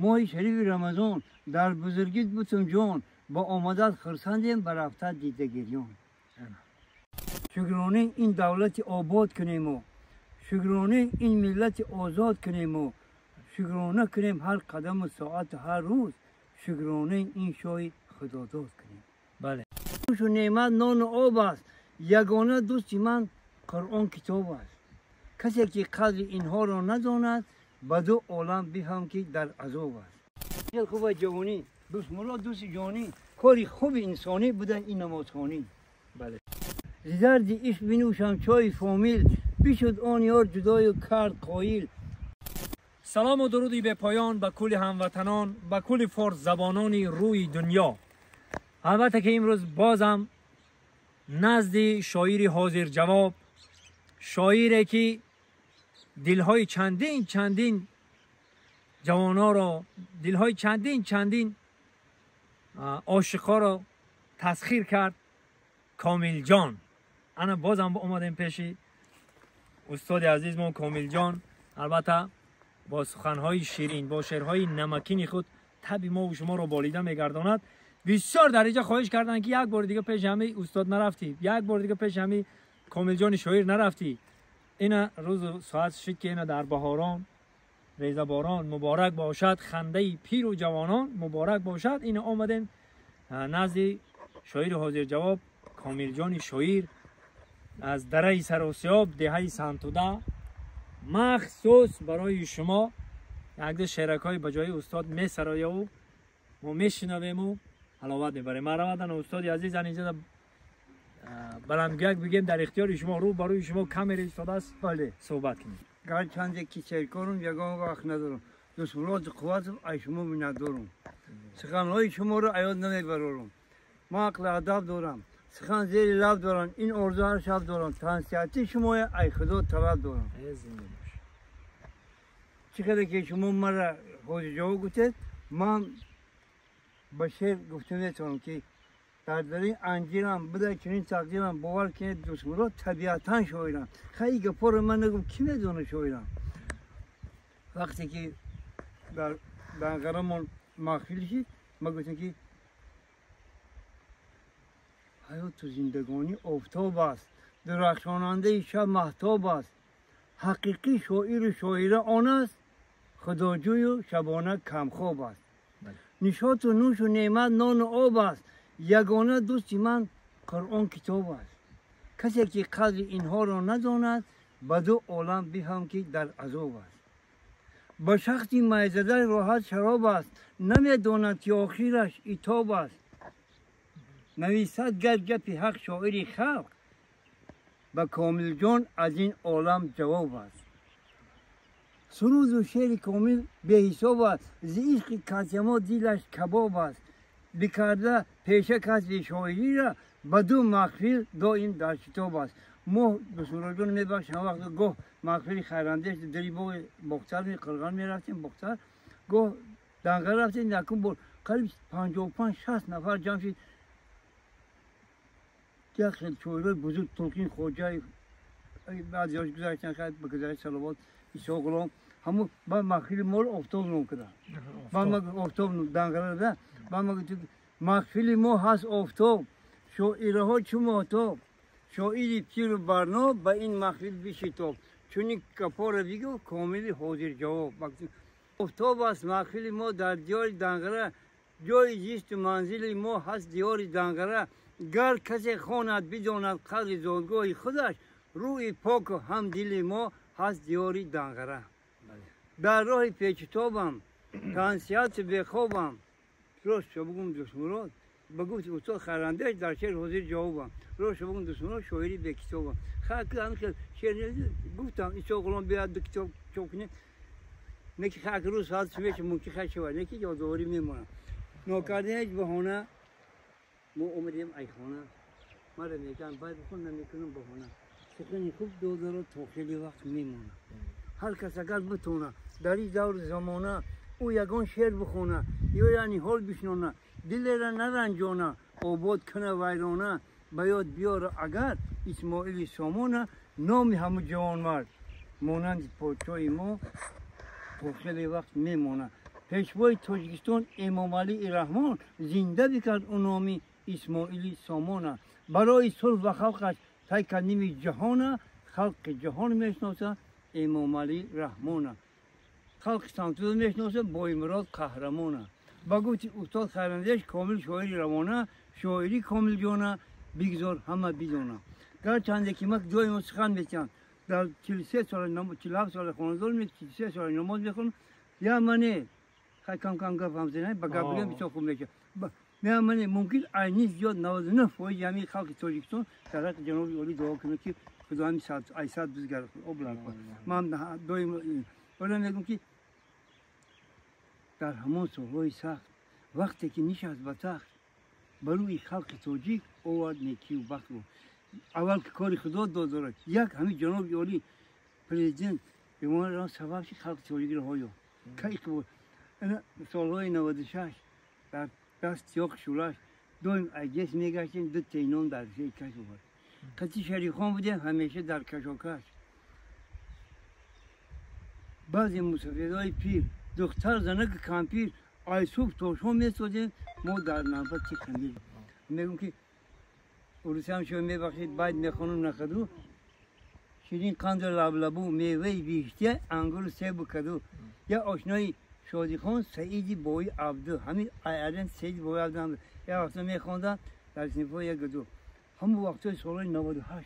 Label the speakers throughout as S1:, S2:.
S1: Моҳи шарифи Рамазон дар бузургит бутум ҷон, ба омадат хурсандем, ба рафтат дида гирён. Шукронаи ин давлати обод кунему, шукронаи ин миллати озод кунему, шукрона кунем ҳар қадаму соату ҳар рӯз, шукронаи ин шоҳи худодод кунем.
S2: Бале.
S1: Нӯшу неъмат нону об аст, ягона дӯсти ман Қуръон китоб аст. Касе ки қадри инҳоро надонад, ба ду олам бифаҳм ки дар азоб аст. Хеле хуб аст ҷавонӣ, дӯстмурод дӯсти ҷонӣ, кори хуби инсонӣ будан ин намозхонӣ.
S2: Бале.
S1: Зи дарди ишқ бинӯшам чойи фомил, бишуд он ёр ҷудою кард қоил.
S2: Салому дуруди бепоён ба кулли ҳамватанон, ба кулли форсзабонони рӯи дунё. Албатта ки имрӯз бозам назди шоири ҳозирҷавоб, шоире ки дилҳои чандин чандин ҷавонҳоро, дилҳои чандин чандин ошиқҳоро тасхир кард, Комилҷон. Ана бозам омадем пеши устоди азизмон Комилҷон. Албатта бо суханҳои ширин, бо шеърҳои намакини худ таби мову шуморо болида мегардонад. Бисёр дар инҷа хоҳиш карданд ки як бори дига пеши ҳами устод нарафтӣ, як бори дига пеши ҳами Комилҷони шоир нарафтӣ. Ина рӯзу соат шид ки ина дар баҳорон, резаборон муборак бошад, хандаи пиру ҷавонон муборак бошад. Ина омадем назди шоири ҳозирҷавоб Комилҷони шоир аз дараи Саросиёб, деҳаи Сантуда, махсус барои шумо якду шеъракҳои ба ҷои устод месарояву мо мешунавему ҳаловат мебарем. Марҳамат, устоди азиз, ан инҷа баландгӯяк бигем, дар ихтиёри шумо, рӯ ба рӯи шумо камера истодааст.
S1: Бале.
S2: Суҳбат кунем.
S1: Гарчанде ки серкорум, ягон вақт надорам, дӯстмуроди қувватам, ай шумо миннатдорум. Суханҳои шуморо аёд намебарорум. Ман ақли адаб дорам, сухан зери лаб дорам, ин орзу ҳар шаб дорам, тансиҳати шумоя ай худо талаб дорам. Чӣ қадар ки шумо мара ҳозирҷавоб гуфтед, ман ба шеър гуфта метавонам ки дар дари анҷирам буда чунин тақдирам, бовар кунед дӯстмурод табиатан шоирам. Хай гапҳоро ман нагум, кӣ медона шоирам? Вақте ки дар Данғарамон маҳфил шид, ман гуфтам ки ҳаёту зиндагонӣ офтоб аст, дурахшонандаи шаб маҳтоб аст, ҳақиқӣ шоиру шоира он аст, худоҷӯю шабона камхоб аст. Нишоту нӯшу неъмат нону об аст, ягона дӯсти ман Қуръон китоб аст. Касе ки қадри инҳоро надонад, ба ду олам бифаҳм ки дар азоб аст. Ба шахси майзада роҳат шароб аст, намедонад ки охираш итоб аст. Нависад гар гапи ҳақ шоири халқ, ба Комилҷон аз ин олам ҷавоб аст. Суруду шеъри Комил беҳисоб аст, зи ишқи касямо дилаш кабоб аст. Бикарда пеша касби шоирира, ба ду маҳфил доим дар шитоб аст. Мо дӯстмуродҷон мебахшем, вақт гоҳ маҳфили хайрандеш дари боғи Бохтар Қирған мерафтем, Бохтар, гоҳ Данғара рафтем, якум бор қариб 55-60 нафар ҷамъ шид. Як хел шоирои бузург, Тулқин Хоҷаев, баъзеҳош гузаштан, хайр ба гузашти салавот, Исо Ғулом, ҳамун ба маҳфили моро офтоб ном карданд. Ба офтоб Данғарада, ба ма гуфтем маҳфили мо ҳаст офтоб, шоираҳо чу моҳтоб, шоири пиру барно ба ин маҳфил бишитоб. Чунин гапҳоро бигӯ Комили ҳозирҷавоб. Офтоб аст маҳфили мо дар диёри Данғара, ҷои зисту манзили мо ҳаст диёри Данғара. Гар касе хонад бидонад қадри зодгоҳи худаш, рӯи поку ҳам дили мо ҳаст диёри Данғара. Дар роҳи печитобам, тансиҳату бехобам, рост шо бугум дӯстмурод, ба гуфти устод Хайрандеш дар шеър ҳозир ҷавобам. Рост шо бугум дӯстмурод, шоири бекитобам. Хай ҳамин хел шеър гуфтам, Исо Ғулом биёяд ду китоб чоп кунем, не ки хай рӯз соат сумеша мумкин хай шавад, не ки ёдоворӣ мемонам. Нокарда ҳеҷ баҳона, мо омадем ай хона, мара мегӯянд бай бихон, намекунам баҳона. Сухани хуб додаро то хеле вақт мемонад. Ҳар кас агар битона дар ин давру замона ӯ ягон шеър бихона ё яъне ҳол бишнона, дилера наранҷона, обод куна вайрона, ба ёд биёра агар Исмоили Сомона, номи ҳамун ҷавонмард монанди подшоҳи мо то хеле вақт мемонад. Пешвои Тоҷикистон Эмомалӣ Раҳмон зинда бикард ӯ номи Исмоили Сомона. Барои сулҳ ва халқаш тай кард ними ҷаҳона, халқи ҷаҳон мешиноса Эмомалӣ Раҳмона. Халқи Сангтуда мешиноса Боимурод қаҳрамона. Ба гуфти устод Хайрандеш Комил шоири равона, шоири Комилҷона бигзор ҳама бидона. Гарчанде ки ман доимо сухан метиҳам, дар 43 сола, 47 сола хонадор, 43 сола намоз мехонам, я мане хай кам кам гап ҳам зинай, ба гап бигӯям бисёр хуб мешавад. Я мане мумкин айни зиёд 99% ҳамин халқи Тоҷикистон дар ҳаққи ҷаноби олӣ дуо кунад, ки Худо ҳамин айсад бизгарад, обланд. Ман доимо ола мегӯям, ки дар ҳамон солҳои сахт вақте ки нишаст ба тахт, ба рӯи халқи тоҷик овард некию бахтро. Аввал ки кори Худо дод дорад, як ҳамин ҷаноби олӣ президент Эмомалӣ Раҳмон сабаб шуд халқи тоҷикро ҳоё. Солҳои 96 дар даст сиёқ шӯлаш доим айгес мегаштем, ду тейнон дар зери каш овард. Қати Шарифхон будем ҳамеша дар кашокаш. Баъзе мусофирҳои пир, духтар занаки кампир, ай субҳ то шом месозем, мо дар навбати хамир. Мегӯм ки урусиам шумо мебахшед, байд мехонам нахаду. Ширин қанду лаблабу, меваи биҳиштия, ангуру себу каду. Я ошнои Шодихон Саиди Бои Абду, ҳамин айарен Саиди Бои Абду я вақто мехондам дар синфҳои як ду. Ҳамон вақтҳои солҳои 98,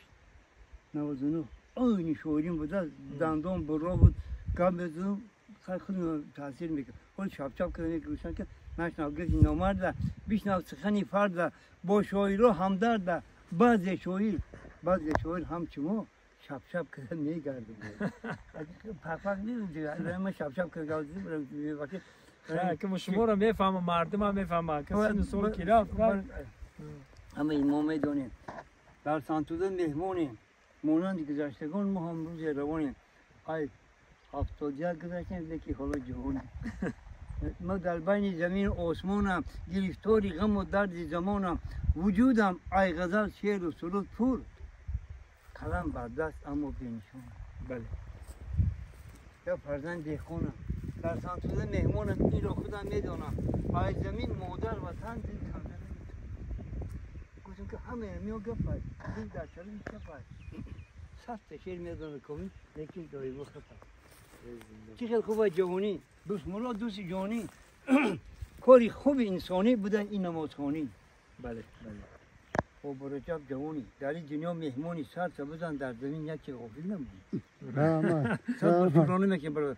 S1: 99 ойни шоирин буда, дандон бурро буд, гап мезадам, худ таъсир мекард. Ҳол чапчап карда мегӯшанд, ки нашнав гапи номарда, бишнав сухани фарда, бо шоиро ҳамдарда. Баъзе шоир ҳамчу мо шапшап карда мегардем. Пақпақ мегӯем, ман шапшап карда гардем.
S2: Ки шуморо мефаҳмам, мардумам мефаҳмад, ки сину сол ки рафт.
S1: Ҳамаи мо медонем, дар Сангтуда меҳмонем, монанди гузаштагон мо ҳам рӯзе равонем. Ай 71 гузаштем, леки ҳоло ҷавонем. Ма дар байни замину осмонам, гирифтори ғаму дарди замонам, вуҷудам ай ғазал, шеъру суруд пур, қалам бар даст, аммо бенишонам.
S2: Бале.
S1: Я фарзанд деҳқонам, дар Сангтуда меҳмонам, инро худам медонам. Ай замин модар ватан дил канда наметавонам. Гуфтам ки ҳамаи миё гапай, дил дар шаруи чапай. Садта шеър медонад Комил, лекин доимо хапай. Чӣ хел хуб аст ҷавонӣ, дӯстмурод дӯсти ҷонӣ, кори хуби инсонӣ будан ин намозхонӣ.
S2: Бале, бале.
S1: Хоб Раҷаб ҷавонӣ, дар ин дунё меҳмони, сарта бизан дар замин, яке ғофил намонӣ. Сар шукрона мекунем бародар.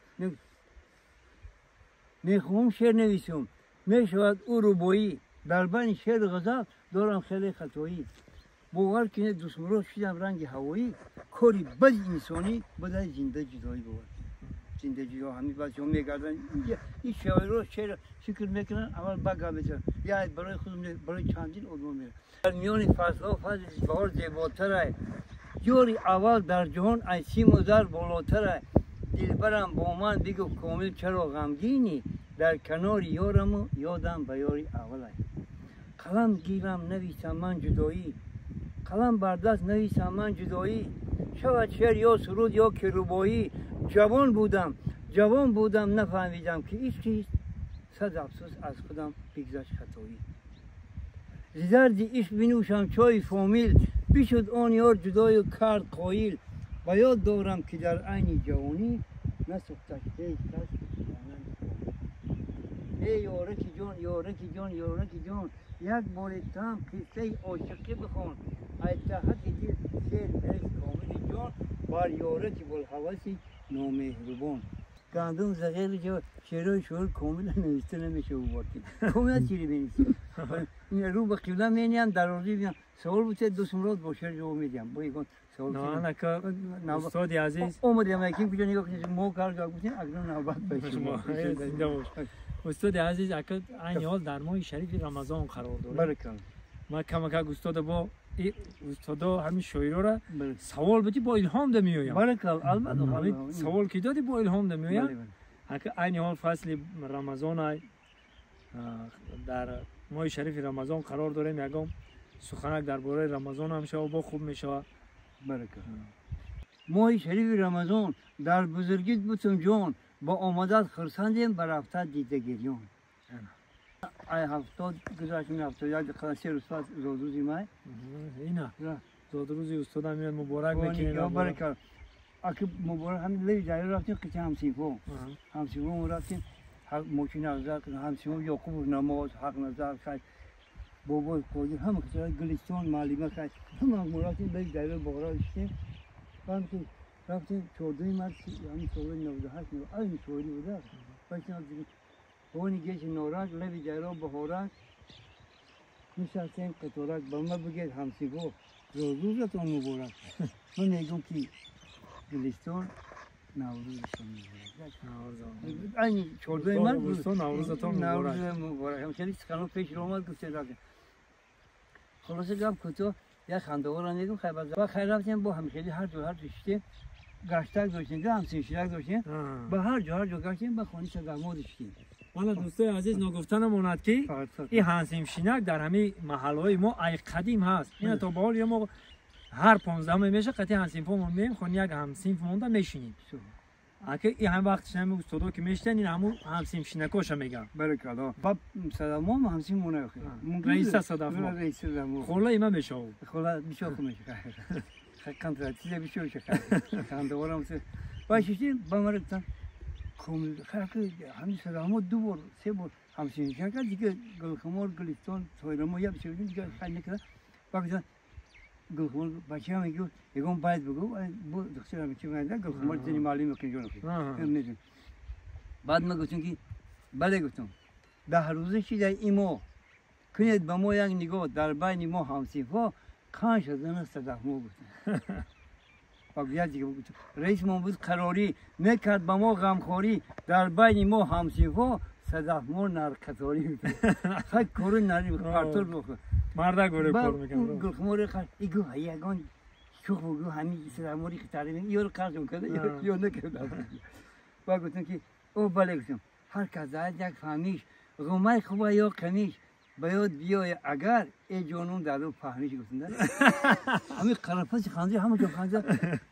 S1: Мехоҳам шеър нависам, мешавад ӯ рубоӣ, дар байни шеъру ғазал дорам хеле хатоӣ. Бовар кунед дӯстмурод шудам ранги ҳавоӣ, кори бади инсонӣ будан зинда ҷудоӣ бовар. Зинда ҷудо ҳамин бачаҳо мегарданд, ин шоиро шеър фикр мекунанд, аввал ба гап мезананд. Я барои худам, барои чандин одам меравад. Дар миёни фаслҳо фасли баҳор зеботар ай, ёри аввал дар ҷаҳон ай симу зар болотар ай. Дилбарам бо ман бигӯ Комил чаро ғамгинӣ, дар канори ёраму ёдам ба ёри аввал ай. Қалам гирам нависам ман ҷудоӣ, қалам бар даст нависам ман ҷудоӣ, шавад шеър ё суруд ё ки рубоӣ. Ҷавон будам, ҷавон будам, нафаҳмидам ки ишқ чист, сад афсӯс аз худам бигзашт хатоӣ. Зи дарди ишқ бинӯшам чойи фомил, бишуд он ёр ҷудою кард қоил. Ба ёд дорам ки дар айни ҷавонӣ насӯхташ ҳеҷ кас монанди Комил. Эй ёраки ҷон, ёраки ҷон, ёраки ҷон, як бори там қиссаи ошиқӣ бихон. Ай таҳати дил шеър бирез Комили ҷон, бар ёраки булҳаваси номеҳрубон. Гандум зағир ҷо шеърҳои шоир комила нависта намешавад бовар кунед. Комила чире менависад? Ин рӯ ба қибла мениям, дар орзуи меям. Савол бутед, дӯстмурод бо шеър ҷавоб медиҳам. Бо ягон савол.
S2: Устоди азиз,
S1: омадем яким куҷо нигоҳ кунед, мо кар гап гуфтем, акнун навбат ба шумо.
S2: Зинда бош. Устоди азиз, ака айни ҳол дар моҳи шарифи Рамазон қарор дорем.
S1: Баракалло.
S2: Ман камакак устода бо устодо ҳамин шоироро савол бидӣ, бо илҳом да меоям.
S1: Баракалло, албатта.
S2: Савол ки додӣ, бо илҳом да меоям. Ака айни ҳол фасли Рамазон ай, дар моҳи шарифи Рамазон қарор дорем, ягон суханак дар бораи Рамазон ҳам шава, бо хуб мешавад.
S1: Баракалло. Моҳи шарифи Рамазон дар бузургит бутум ҷон, با آمدت خرسندیم به رفتت دیده گریان. ای 70 گذشتیم 71 خلاص 3 روز پس زادروزی من
S2: اینا زادروزی استادم میاد مبارک میکنیم.
S1: برکت اگه مبارک همین لوی دایی رفتیم قطعه همسیفو همسیفو رفتیم ماشین نظر همسیفو یعقوب نماز حق نظر خیلی بابا قادر هم قطعه گلستان معلمه خیلی هم رفتیم لوی دایی بغرا شدیم. بعد که رفتیم 14 مارس همین سال 98 این سوالی بوده بچه‌ها اونی گیش نورک لبی جایرو بهورک نشستیم قطورک به ما بگید همسیفو روزتون مبارک. من میگم که گلستان نوروزتون مبارک. این 14 مارس
S2: نوروزتون مبارک.
S1: مبارک. هم خیلی سخنو پیش رو اومد گفت رفتیم. خلاصه گپ کوتاه یک خنده را میگم خیر و خیر رفتیم با هم خیلی هر جا شدیم گشتک داشتیم همسیفشک داشتیم با هر جا گشتیم با خانه صدمات شدیم.
S2: والا دوستای عزیز نگفتن ماند که این همسیفشینک در همه محلهای ما ای قدیم هست. اینا تا به حال یه ما هر 15 میشه قطعی همسیفمون میایم خون یک همسیف مونده میشینیم. اگه این هم وقتش نمی استادا که میشتن این همون همسیفشینکاشو میگن.
S1: برکلا با صدمام همسیف مونه
S2: رئیس صدمام
S1: رئیس صدمام
S2: خلا ایما میشه
S1: خلا میشه خو میشه خیلی چیز میشه میشه خنده ورم باشیم با مرتن خیلی همین صدمام دو بار سه بار همسیفشینک دیگه گلخمار گلستان تویرمو یا بشه دیگه خیلی نکرد. بعد گلخمار بچه هم میگه یکم باید بگو بو دکتر هم چی میگه گلخمار زنی معلم میکنه جون. بعد ما گفتیم که بله گفتم 10 روزه شده ایمو کنید به ما یک نگاه در بین ما همسیفا خان شدن صدمو گفتم. بعد دیگه گفتم رئیس ما بود قراری نکرد به ما غمخواری در بین ما همسیفا صدمو نرکتاری. خیلی کارو نری پرتور بخور
S2: مردا گوره کار میکنه.
S1: گلخمار خر ایگو یگان شوخ بگو همین صدموری که تعلیم یور قرض میکنه یا نکرد. بعد گفتم که او بله گفتم هر کس یک فهمیش غمای خوبه یا قمیش باید بیای اگر ای جانم در رو فهمیش گفتم. همین قرافت خنده همه جا خنده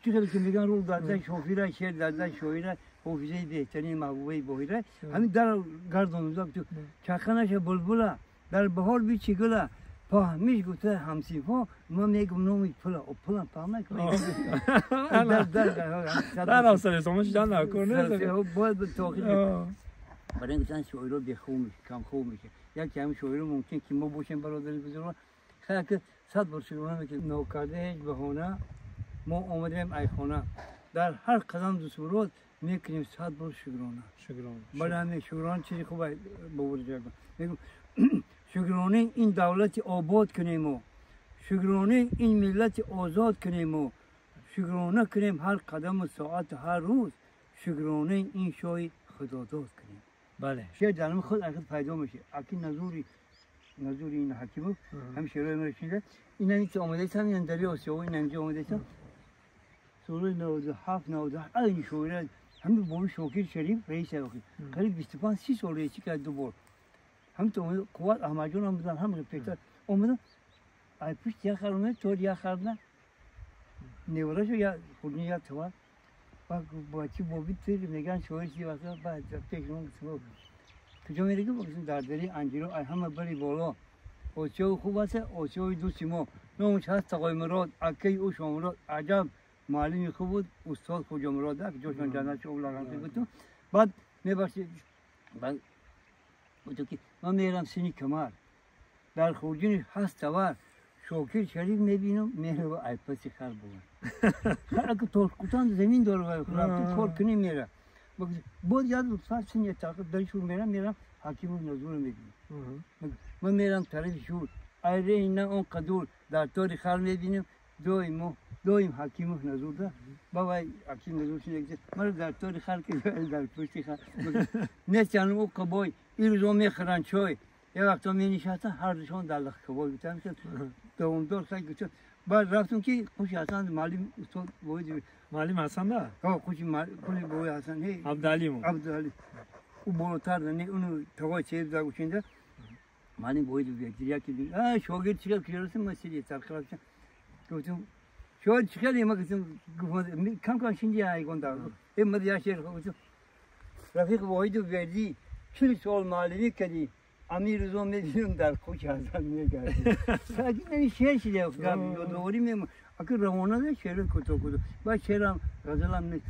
S1: چی خیلی که میگن رو در شوفیره شعر در شویره حافظه بهترین محبوبه باهیره همین در گردون تو چخنش بلبله در بهار بی چی گله فهمیش گفته همسیفا ما میگم نومی پلا او پلا فهمه که در
S2: در اصلا سمش جان نکنه
S1: باید به تاخیر برای اینکه شاعرها بخو میشه کم خو میشه یکی هم شاعر ممکن که ما باشیم برادر بزرگ خیلی که 100 بار شروع میکنه نوکرده هیچ بهانه ما آمدیم ای خانه در هر قدم دو سورات میکنیم 100 بار شکرانه
S2: شکرانه
S1: برای همین شکرانه چیزی خوبه باور جای میگم شکرانه این دولت آباد کنیم و شکرانه این ملت آزاد کنیم و شکرانه کنیم هر قدم و ساعت هر روز شکرانه این شای خداداد کنیم.
S2: بله
S1: شعر در خود اخیر پیدا میشه اکی نزوری این حکیم هم شعرهای ما شنیده این هم که آمده ایستم این دری آسیا این اینجا آمده ایستم سال 97 98 این شعر همین بابا شاکر شریف رئیس آخر قریب 25 30 سال رئیسی کرد دو بار هم تو قوت احمد جان هم بودن هم پیتر اومدن ای پشت یا خرونه تو یا خرونه نیوراشو یا خودنی یا تو با بچه بابی تیر میگن شوهر چی واسه بعد فکر میکنم کجا میره که بگم در دری انجیرو ای همه بری بالا اوچو خوب است اوچوی دوستی ما نامش هست آقای مراد اکی او شامراد عجب معلمی خوب بود استاد خوجا مراد که جوشان جنت شو لغن بود. بعد میبخشید بعد بود که من میرم سینی کمر در خورجین هست تور شاکر شریف میبینم میره و ای پسی خر بود خر اگه تاشقوتان زمین داره و رفته کار کنی میره بود یاد بود فرض سینی تعقیب در شور میرم حکیم نزول میبینم من میرم طرف شور ایره اینا اون قدور در تاری خر میبینم دویم حکیم نزول ده بابا حکیم نزول شده من در تاری خر که در پشتی خر نه چنم او قبای این روزا میخورن چای یه وقتا می نشستن هر دوشان در لخ کبای بودن که دوامدار خیلی گفتن. بعد رفتم که خوش حسن معلم استاد بود
S2: معلم حسن ده؟
S1: ها خوش معلم بود حسن هی
S2: عبدالعلی
S1: عبدالعلی او بالاتر نه اونو تقای چه در گوشینده معلم بود بیاد یکی دیگه شاگرد چیکار کردم ما سری ترخرا گفتم شاگرد چیکار ما گفتم کم کم شینجی ای گوندا ای مدیا شعر گفتم رفیق واحد و وردی 40 سال معلمی کردی امیر روزا می‌بینم در کوچ ازم می‌گردی سعدی نمی شعر شده یادآوری می‌مون اگه روانه ده شعر کوتاه کوتاه بعد شعرم غزلم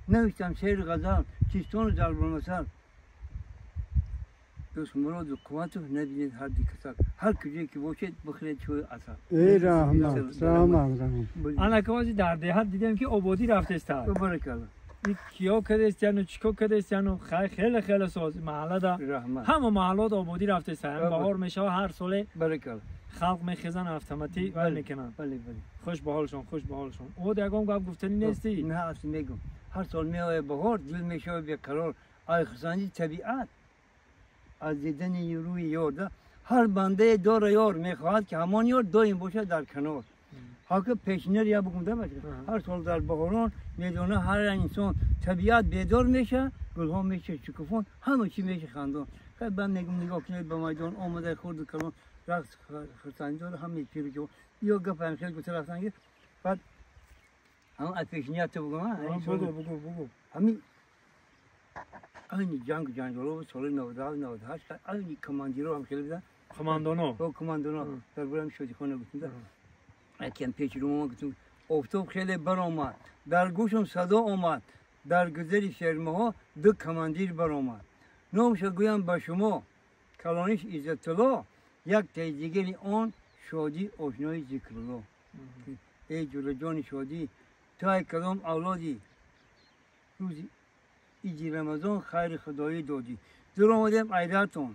S1: نوشتم شعر غزل چیستان و ضرب المثل دوست مراد و قوت نبینید هر دیکسال هر کجایی که باشید بخرید چوی عسل.
S3: ای رحمت رحمت رحمت.
S2: انا که واسه در دهات دیدم که آبادی رفته است.
S1: بارک الله.
S2: این کیا کرده است چیکار کرده است خیلی خیلی خیلی ساز محله ده. همه محلات آبادی رفته است. بهار میشه هر ساله.
S1: بارک الله.
S2: خلق میخزن اتوماتی ول میکنن.
S1: بله بله.
S2: خوش به حالشون خوش به حالشون. او دیگه گپ گفتنی نیستی.
S1: نه اصلا میگم هر سال میآید بهار دل میشه بیقرار. آی خزانی طبیعت از دیدن روی یار ده هر بنده دار یار میخواهد که همان یار دایم باشه در کنار. حاکه پیشنر یا بگم ده باشه. هر سال در بهاران میدونه هر انسان طبیعت بیدار میشه گلها میشه شکوفان همه چی میشه خندان. خیلی من میگم نگاه کنید به میدان آمده خورد کلان رقص خرسندی داره همه پیرو که یا گپ هم خیلی گفته رفتن که بعد هم از پیشنیت بگم
S2: بگو بگو بگو
S1: همین این جنگ جنجالو سال 97 98 این کماندیرو هم خیلی بودن
S2: کماندانو
S1: با کماندانو در برم شدی خونه گفتم یکم پیش رو ما گفتم افتاب خیلی برآمد در گوشم صدا آمد در گذری شرمه ها دو کماندیر برآمد نامش گویم به شما کلانش عزت الله یک تای دیگری آن شادی آشنای ذکرالله ای جل جان شادی تا کدام اولادی روزی ایجی رمضان خیر خدایی دادی دور آمدیم ایدتون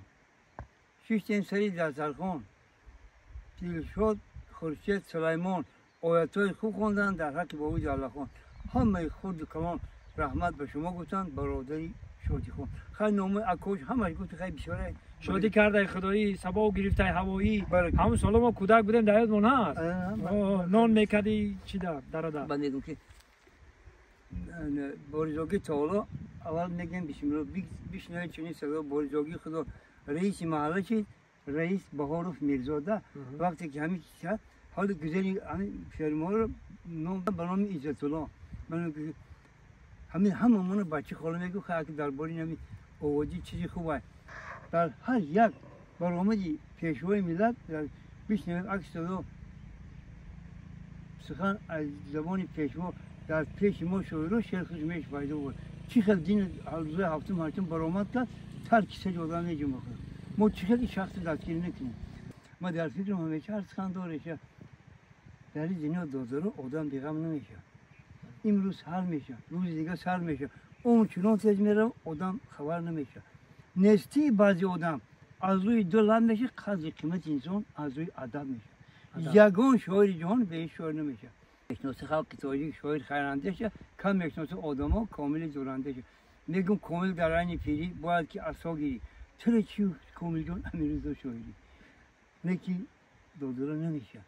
S1: ششتیم سری دسترخوان دلشاد خورشید سلیمان آیتهای خوب خواندن در حق بابای الله خان همه خرد کلان رحمت به شما گفتن برادری شادی خان خیلی نامه اکوش همش گفت خیلی بسیاره
S2: شادی کرده خدایی سبا گرفته هوایی همون سالا ما کودک بودیم در یادمون هست نان میکردی چی در در
S1: من میگم که بارزاگی تعالی اول میگم بسم الله بشنوید چنین صدا بارزاگی خدا رئیس محله شد رئیس بهاروف میرزاده وقتی که همین کرد حال گذری همین فرما رو نام به نام عزت الله من همین هممون بچه خاله میگه که درباره همین آوازی چیزی خوبه در هر یک برآمدی پیشوای ملت در بشنوید عکس صدا سخن از زبان پیشوا در پیش ما شاعرها شعر خوش میش پیدا بود چی خیلی دین روزهای هفتم هشتم برآمد کرد ترک سر آدم میجیم بخور ما چی خیلی شخص دستگیری نکنیم ما در فکرم همیشه هر سخن داره که در این دنیا دادارو آدم بیغم نمیشه امروز سر میشه روز دیگه سر میشه اون چنان تیز میره آدم خبر نمیشه نیستی بعضی آدم از روی دو لب میشه قدر قیمت انسان از روی ادب میشه یگان شاعر جهان به این شاعر نمیشه میشناسه خلق تاجیک شاعر خیراندیشه کم میشناسه آدما کامل زوراندیشه میگم کامل در عین پیری باید که عصا گیری چرا چی کامل جان امیرزا شاعری نکی دادارا نمیشه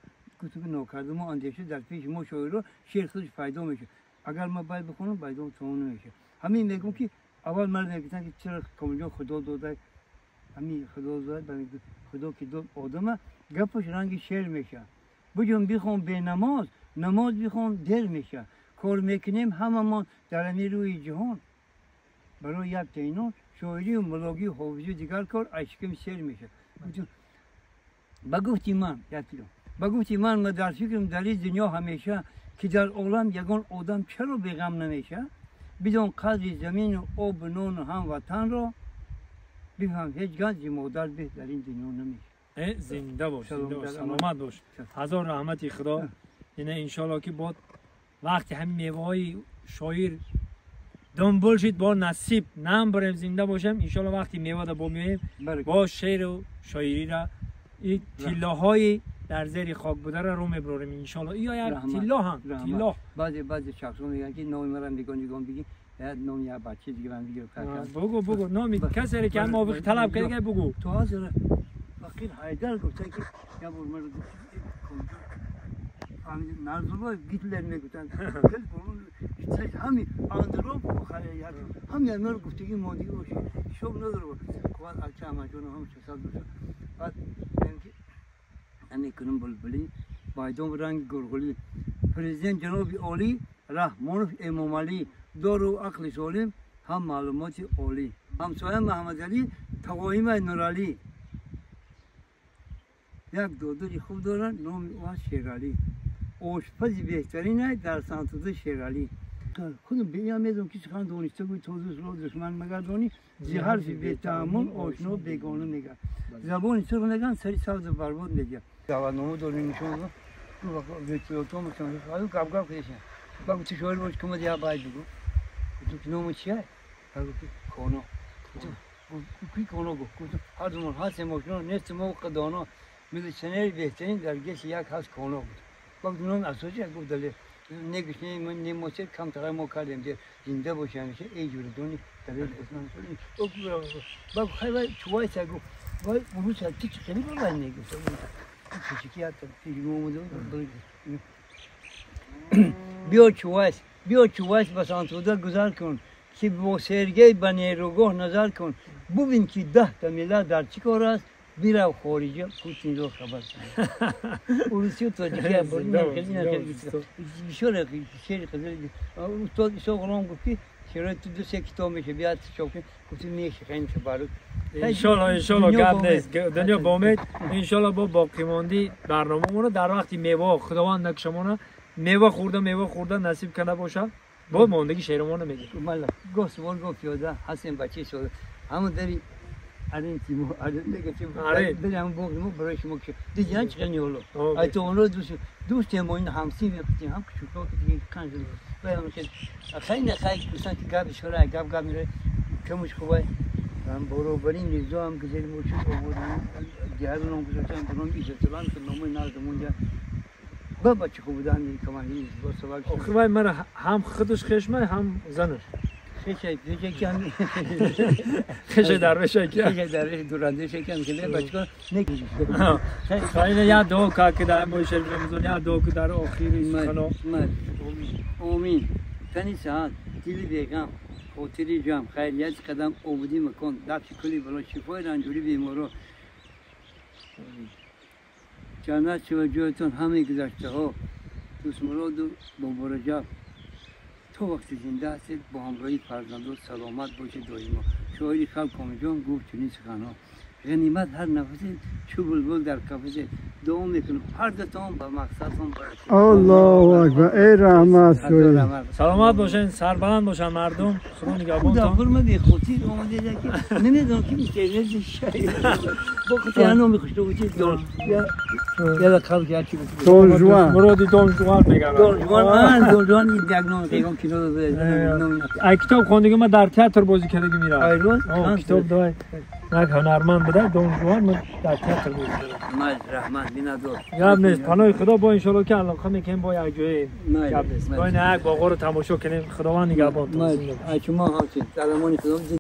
S1: گفتم ناکرده ما اندیشه در پیش ما شاعرها شعر خودش پیدا میشه اگر ما باید بخونم پیدا تمام نمیشه همین میگم که اول مرد میگفتن که چرا کامل جان خدا داده همین خدا داده خدا که داد آدمه گپش رنگ شعر میشه بجام بخون به نماز نماز بخون دل میشه کار میکنیم هممان در همین روی جهان برای یک تینان شاعری و ملاقی و حافظی و دیگر کار اشکم سر میشه با گفتی من با گفتی من در فکرم در این دنیا همیشه که در عالم یگان آدم چرا بیغم نمیشه بدون قدر زمین و آب و نان و هم وطن را بفهم هیچ گنج مادر به در این دنیا نمیشه.
S2: زنده باش، زنده باش، سلامت باش، هزار رحمت خدا. اینه انشالله که با وقتی همین میوه شاعر دنبال شد با نصیب نام بریم زنده باشم انشالله وقتی میوه دا با میویم با شعر و شاعری را این تیلاهای در زیر خاک بوده را رو میبریم انشالله. یا یک تیلا هم تیلا.
S1: بعضی شخصا میگن که نام مرا میگن میگن بگی نام یه بچه دیگه من بگم
S2: بگو بگو نامی کسی که موافق طلب کرده بگو.
S1: تو حاضر فقیر حیدر گفته که یا بر مرا نرزولا گیتلر میگفتن همین اندروم همین مرا گفتگی مادی باشه شب نداره قوات الچه احمد جان هم شصد باشه. بعد میگم که همین کنم بلبلی بایدون رنگ گرگلی پرزیدنت جناب عالی رحمانوف امام علی دارو عقل سالم هم معلومات عالی. همسایه محمد علی تقایم نورعلی یک دادر خوب دارن نام او شیرعلی. آشپز بهترین در سنتوده شیرعلی. خودم به این میدونم که سخن دانسته گوی تازه را دشمن مگردانی زی حرف به تأمل آشنا بیگانه میگه. زبان سرخ نگن سری سبز برباد میگه. دعوتنامه داریم نشون داد. وکیلاتو میشن خیلی گپ گپ کردن. بعد تو شاعر باش که ما دیگه باید بگو. تو نام چیه؟ گفت کانا. گفت کی کانا گفت؟ گفت هر زمان هست ماشینا نیست ما قدانا. میلیشنر بهترین در گش یک هست کانا بود. بعد نام اساسی گفت دله نگوش نموسر کم تر ما کردیم که زنده باشه همیشه ای جور دونی دلیل اسمان شد. بعد خیلی چوبای سگو وای اونو سر تیک خیلی بلند نگفت. کوچیکی حتی بیا چوبایس به سانتودا گذر کن که با سرگی به نیروگاه نظر کن ببین که 10 تا ملت در چی کار است. بیرو خارجی پوتین رو خبر کن. روسی و تاجیکی هم برد. خیلی بسیار شعر خیلی استاد عیسی غلام گفت که شعرهای تو 2-3 کتاب میشه بیاد چاپ کن. گفتیم میشه خیلی میشه برات.
S2: انشالله گپ نیست. دنیا با امید. انشالله با باقی ماندی برنامه‌مون رو در وقتی میوه خداوند نکشمونه میوه خورده نصیب کنه باشه با ماندگی شعرمون رو میگیم.
S1: مالا گفت سوال گفت پیاده حسین بچه شده همون دری آرین تیمو آرین دیگه تیمو آرین هم بگم برای شما که دیگه چه نیولو ای تو اون رو دوست ما این همسی می‌کنیم هم کوچیکو که دیگه کنجل و هم که خیلی خیلی دوستان که گپ شورا گپ میره کمش خوبه هم برابری میزا هم گذاری موچو آوردن دیارون گذاشتن برام ایزتلان که نامه نازمون جا بابا چه خوب بودن کمالی با سوال
S2: آخه وای من هم خودش خشمه هم زنش خیلی درویش که
S1: خیلی درویش دورنده شکم که بچه‌ها نکشید.
S2: خیلی یاد دو که در ماه شریف رمضان یاد دو که در آخر سخنا.
S1: آمین. تنی ساعت دلی بیگم خاطری جمع خیریت قدم آبودی مکان دفع کلی بلا شفای رنجوری بیمارا جنت شود جایتان همه گذشته ها دوست مراد و بابا رجب تا وقتی زنده هستید با همراهی فرزندان سلامت باشید دائما. شاعر خلق کامل جان گفت چنین سخنها: غنیمت هر نفسی چو بلبل در قفسه. دعا میکنم هر دو تان به مقصدتان برسید.
S3: الله اکبر. ای رحمت شوی.
S2: سلامت باشین، سربلند باشن مردم. خدا نگهبانتان.
S1: خدا ما به خاطر اومده که نمیدونم کی میشه شاعر. با خاطر هنو میخوشت بود دور. یا قبل که چی بود؟
S3: دون جوان.
S2: مرادی دون جوان میگم.
S1: دون جوان من دون جوان یک نام پیغام کینو داده.
S2: ای کتاب خوندگی من در تئاتر بازی کردگی میرم. کتاب دای. یک هنرمند بوده دون جوان من در تئاتر بازی کردم.
S1: مال رحمت بینادور.
S2: گپ نیست. پناه خدا با انشالله که علاقه میکنیم با یک جای گپ نیست. با این یک باغ رو تماشا کنیم. خداوند نگهبان.
S1: شما همچنین. سلامانی خدا.